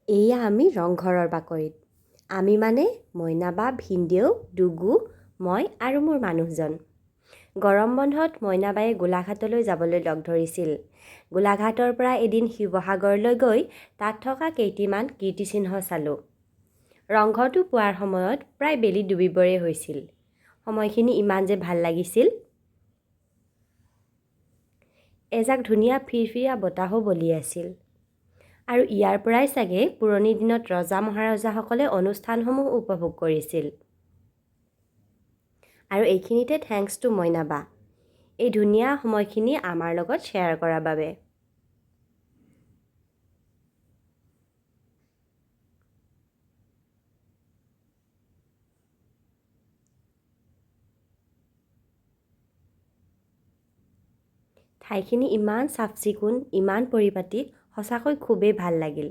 এয়া আমি ৰংঘৰৰ বাকৰিত। আমি মানে মইনাবা, ভিনদেউ, ডুগু, মই আৰু মোৰ মানুহজন। গৰম বন্ধত মইনাবায়ে গোলাঘাটলৈ যাবলৈ লগ ধৰিছিল। গোলাঘাটৰ পৰা এদিন শিৱসাগৰলৈ গৈ তাত থকা কেইটিমান কীৰ্তিচিহ্ন চালোঁ। ৰংঘৰটো পোৱাৰ সময়ত প্ৰায় বেলি ডুবিবৰে হৈছিল। সময়খিনি ইমান যে ভাল লাগিছিল। এজাক ধুনীয়া ফিৰফিৰীয়া বতাহো বলি আছিল। আৰু ইয়াৰ পৰাই চাগে পুৰণি দিনত ৰজা মহাৰজাসকলে অনুষ্ঠানসমূহ উপভোগ কৰিছিল। আৰু এইখিনিতে thanks two মইনাবা, এই ধুনীয়া সময়খিনি আমাৰ লগত শ্বেয়াৰ কৰাৰ বাবে। ঠাইখিনি ইমান চাফ চিকুণ, ইমান পৰিপাটি, সঁচাকৈ খুবেই ভাল লাগিল।